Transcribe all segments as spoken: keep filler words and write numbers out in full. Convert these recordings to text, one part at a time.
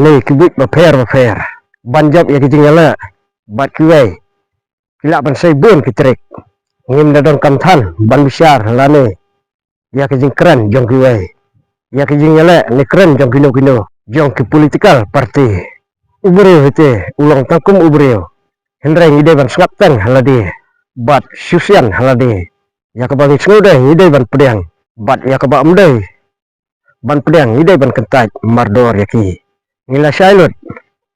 Ne ki buit bapher bapher ban jop ïa ki jingïaleh bad kiwei ki lah ban sei bun ki trick. Ngim da donkam than ban bishar lane ïa ki jingkren jong kiwei, ïa ki jingïaleh ne kren jong kino kino jong ki political party. U briew hi te u long tang kum u briew, hynrei ngi dei ban sngap teng ha lade bad shisien ha lade. Ïa kaba ngi sngewdei ngi dei ban pdiang, bad ïa kaba ym dei ban pdiang ngi dei ban kyntait mardor ïa ki. Ngi la shai lut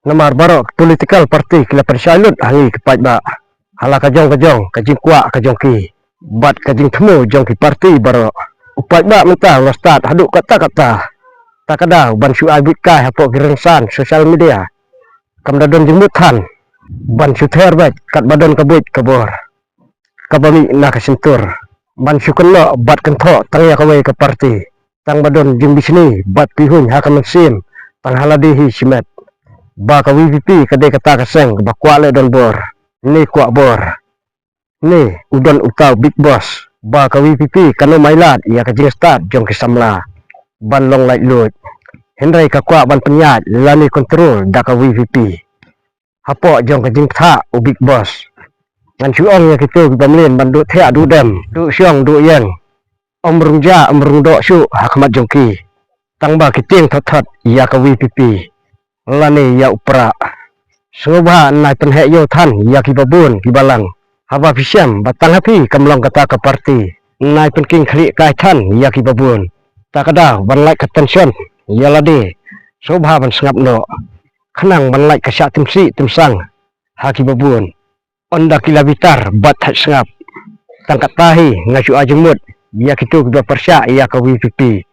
namar baroh ki political party ki la pynshai lut ha ngi ki paidbah ha la ka jong ka jong ka jingkwah ka jong ki bad ka jingthmu jong ki party baroh. U paidbah mynta u la stad haduh katta katta. Ta ka daw ban shu ai buit kai hapoh ki rynsan social media, kam da don jingmut than ban shu ther beit katba don ka buit ka bor kaba mih na ka shyntur ban shu kynnoh bad kynthoh tang ïa kawei ka party. Tang ba don jingbishni bad pihuiñ ha ka mynsiem tang ha lade hi shimet ba ka VPP ka dei kata ka seng ba kwah leh don bor ne kwah bor. Ne u don uta u Bigg Boss ba ka VPP kan ym ailad ïa ka jingstad jong ki samla ban long laitluid, hynrei ka kwah ban pynïaid lane control da ka VPP. Hapoh jong ka jingpynthah u Bigg Boss, ngan shu ong ïa kito kiba mlien ban duh thiah duh dem, duh shong duh ïeng, ym rung ja ym rung doh shuh ha khmat jong ki, tang ba ki tieng thot thot ïa ka VPP lane ïa u Prah. Sngewbha nai pynheh ïew than ïa kiba bun kiba lang. Haba phi shem ba tang ha phi kam long kata ka party, nai pynking khlieh kai than ïa kiba bun. Ta ka daw ban lait ka tension ïa lade, sngewbha ban sngap noh khnang ban lait ka shah tymsih tymsang ha kiba bun. Ynda ki la bitar bad thait sngap, tang katta hi nga shu ai jingmut ïa kito kiba pyrshah ïa ka VPP.